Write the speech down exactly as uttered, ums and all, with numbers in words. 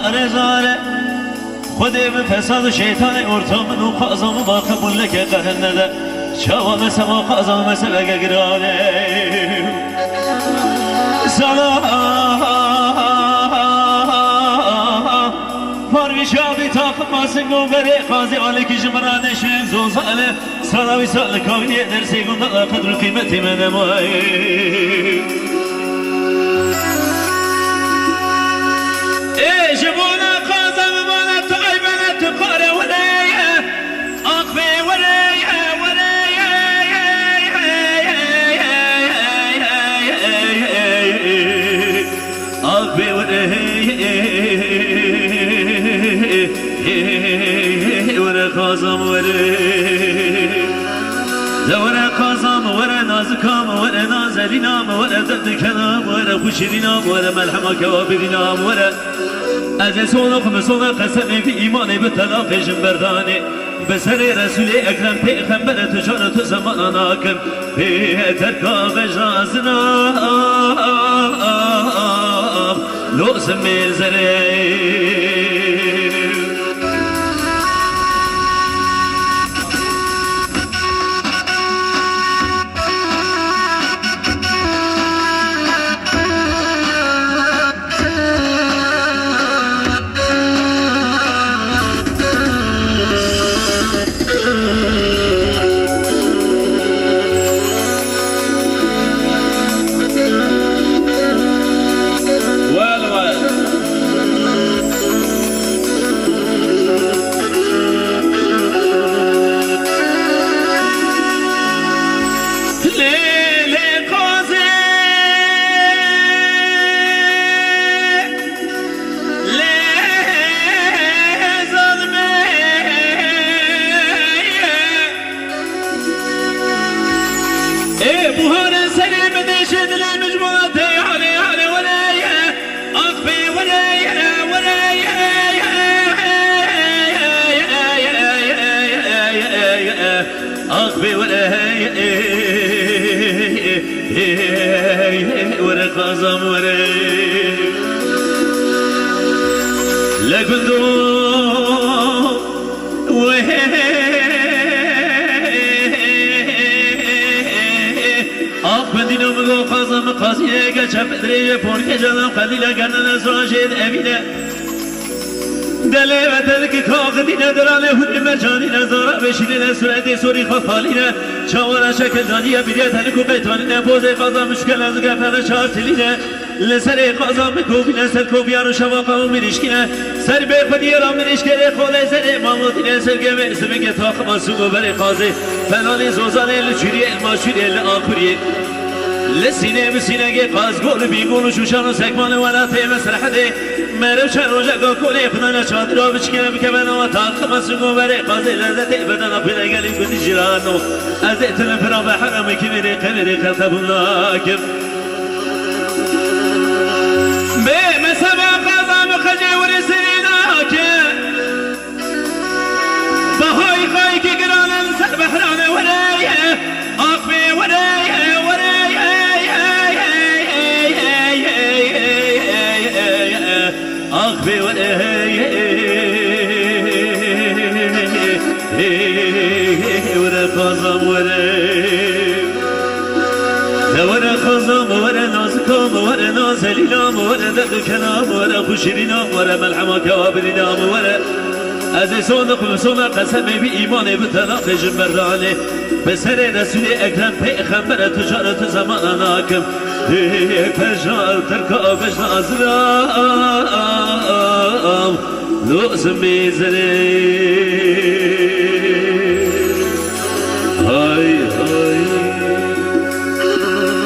Zare, zare. Xwedê min fesad û şeytanê orta min û qaza min ba qebûl neke qehir nede. Çawa me seba qaza min me sebege girane. Sana parvî çavî taqim masing û berê qazê alekî ji min re neşin zozale. Sana wî sal li kavînê dersê gunda qedr û qîmetê me nemaye. Ê ji bona qaza bibana tu eybene tu pare were ye. Aqbê were ye, were ye. Aqbê were ye. Were qazam were. De were qazam were, nazikam were, nazelînam were, derdikelam were, xuşîrînam were, melhema kewabirînam were. Ez ê sonox mi sona qesemê bi îmanê bi telaqê jin berdanê. Bi serê Resûlê Ekrem pêxembere tu şana tu zemana nakim. Pê terka bejna zina. Lozim mêr zerê. Ê buhare serê min dêşe dilê min ji bo te hale hale were ye. Aqbê were ye, were ye. Aqbê were ye. Were qazam were. Le gundo. Wehê. Ax bendîna min go qaza min qazî ye, geçe bedrê ye, porke canan qelîle gernene zora jêd evîne. Delê ve telik kaxidîne, dirane hûn li mercanîne, zara beşînine, suretê sorî xwe falîne, çawara şekil daniye, bîriye telik û qeytanîne, pozê qaza min şikene, zigefene çar tilîne. Li serê qaza min kovîne, ser koviya rûşeva qewimî rîşkîne. Ser bê xwediyê ra min rîşkerê xolê serê mamotîne, ser gemê sivingê taxima sû û berê qazê. Felalê zozanê li çûriyê, li maşûriyê, li axuriyê. Li sînê bi sînegê qaz, gol û bîngol û şûşan û sekmanê welatê Mesrehedê. Meriv çend rojeka kolê xwedana çadira biçikine bikeve nava taxima sû û berê qazê. Lezzetê bedena pêre gelî gundî cîrano. Ez ê tine pira be heramê kimerê qemerê qel qebûl nakim. Bê me seba qaza min qecê were serê nake. Bahayê xayekî giran e li ser behranê were ye. Aqbê were ye, were ye. Aqbê were ye. Were qazam were. De were qazam were, nazikam were, nazelînam were, derdikelam were, xuşirînam were, melhema kewabirînam were. Ez ê sona xwe sona qesemê bi îmanê bi telaqê jin berdanê. Bi serê Resûlê Ekrem pêxembere tu cara tu zemana nakim. Dê perja terka bejna ziram. Lozim mêzerê.